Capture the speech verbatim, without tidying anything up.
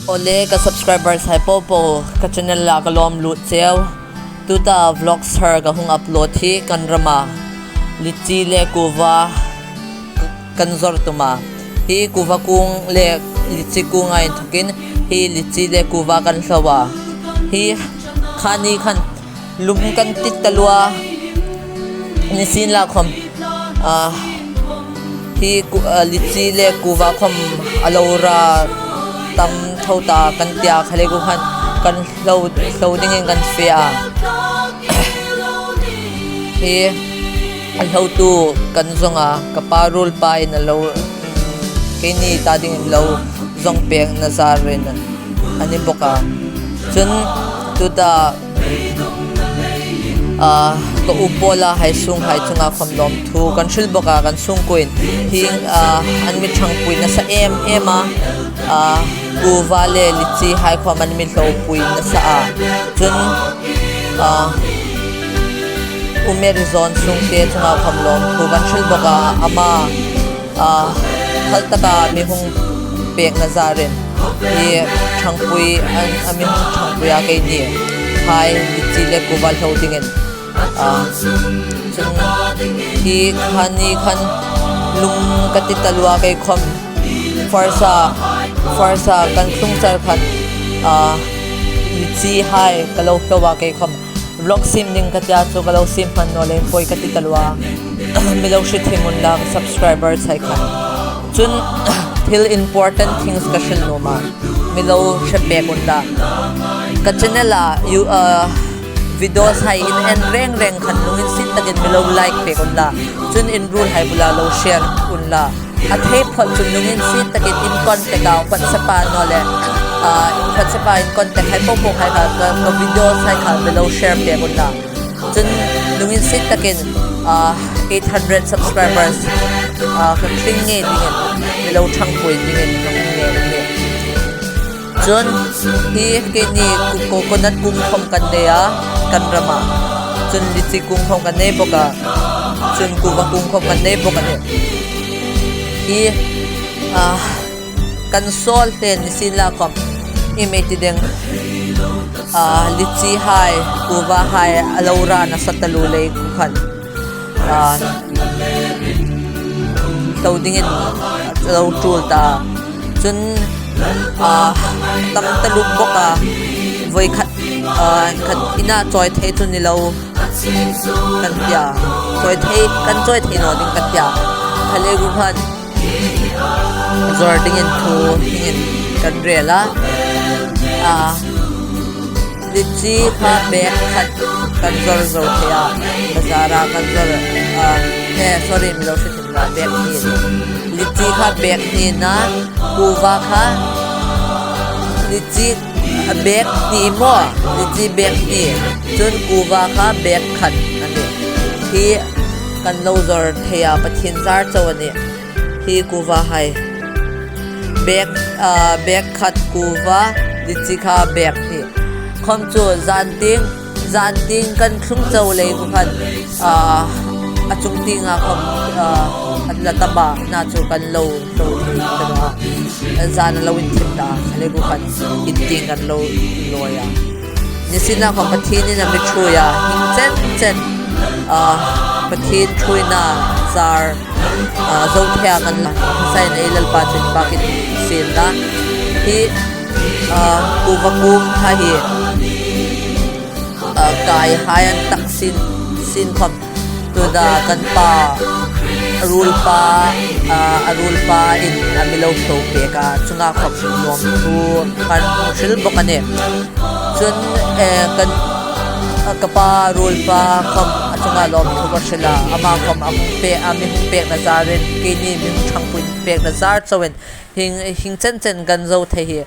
Awle ka subscribers hai popo, ka channel-a ka lawm lut cheu. Tuta vlog sar ka hung upload hi kan rama litchi le kuva kan zawr tum a. Hi kuva kung le litchi kunga inthokin hi litchi le kuva kan hlo a. Hi kha ni khan lum kan ti taluo a, nisienlakhom, ah, hi ku-, ah, litchi le kuva khom a lo ra tam tho ta kan tia, kha le ku khan kan hlo, hlo dingin kan fe a. Hi a hlotu kan zawng a, ka pa ruolpa in a lo, keini ta dingin lo zawng pekna zarin a ni bawk a. Chun tuta, ah, ka u Paula hai sung hai chunga khom lawmthu kan hril bawk a, kan sungkuoin hi, ah, an mi ṭhangpui nasa em em a, ah, kuva le litchi hai khom an mi hlopui nasa a. Chun, ah, u Mary Zawn Sungte chunga khom lawmthu kan hril bawk a, ama, ah, hal taka mi hung pekna zarin hi ṭhangpui, an, a mi hung ṭhangpui a, keini hai litchi le kuva hlo dingin. Ah, chun hi kha ni khan lum ka ti taluo a, kei khom farsa, farsa kan tlung char khan, ah, litchi hai ka lo hlo a, kei khom vlog siem ding ka tia chu ka lo siem hman naw leiin poi ka ti taluo a. Mi lo hre thim unla, ka subscribers hai khan. Chun thil important things ka hril nuom a, mi lo hre pek unla. Ka channel-a, you, ah, videos hai in en reng reng khan lunginsiet takin mi lo like pek unla. Chun in ruol hai bula lo share unla. A thei phot chun lunginsiet takin in contact a, WhatsApp-a naw le, ah, WhatsApp-a in contact hai popo hai kha, ka, ka videos hai kha mi lo share pek unla. Chun lunginsiet takin, ah, eight hundred subscribers, ah, kan tling ngei dingin, mi lo ṭhangpui dingin, kan ngei dingin. Chun hi keini ku-, coconut kung khom kan nei a, kan rama. Chun litchi kung khom kan nei bawk a. Chun kuva kung khom kan nei bawk a nih. Hi, ah, kan sawl hle nisienlakhom, i mei ti ding, ah, litchi hai, kuva hai a lo ra nasa taluo lei ku khan, ah, hlo dingin a lo tul ta. Chun, ah, tam taluo bawk a, voi khat, ah, khat ina chawi thei chu ni lo kan tia. Chawi thei, kan chawi thei naw ding ka tia. Kha le ku khan zawr dingin thu dingin kan rel a. Ah, litchi kha bag khat kan zawr zo thei a. Bazar-a kan zawr, ah, eh, sorry, mi lo hre thim la, bag hni. Litchi kha bag hni a, kuva kha litchi, ah, bag hni maw, litchi bag hni. Chun kuva kha bag khat a nih. Hi kan lo zawr thei a, Pathien zar chau a nih. Hi kuva hai. Bag, ah, bag khat kuva, litchi kha bag hni. Khom chu zan tieng, zan tieng kan tlung chau lei ku khan, ah, a chung tienga khom, ah, a la tama na chu kan lo, lo thei ta a. Zan a lo inthim ta, kha le ku khan in tieng kan lo lawi a. Nisienlakhom Pathienin a mi ṭhuoi a, hieng chen chen, ah, Pathien ṭhuoina zar, ah, zo thei a kan la, sain ei Lalpa chu inpakin sien la. Hi, ah, kuva kung kha hi, ah, kai hai an tak sin, sin khom. Tuta kan pa, a ruolpa, ah, a ruolpa in a mi lo hlo pek a, chunga khom lawmthu kan hril bawk a nih. Chun, eh, kan, ah, ka pa ruolpa khom a chunga lawmthu ka hril a, ama khom a hung pe, a mi hung pekna zarin, keini mi hung ṭhangpui pekna zar chauin, hieng, hieng chen chen kan zo thei hi.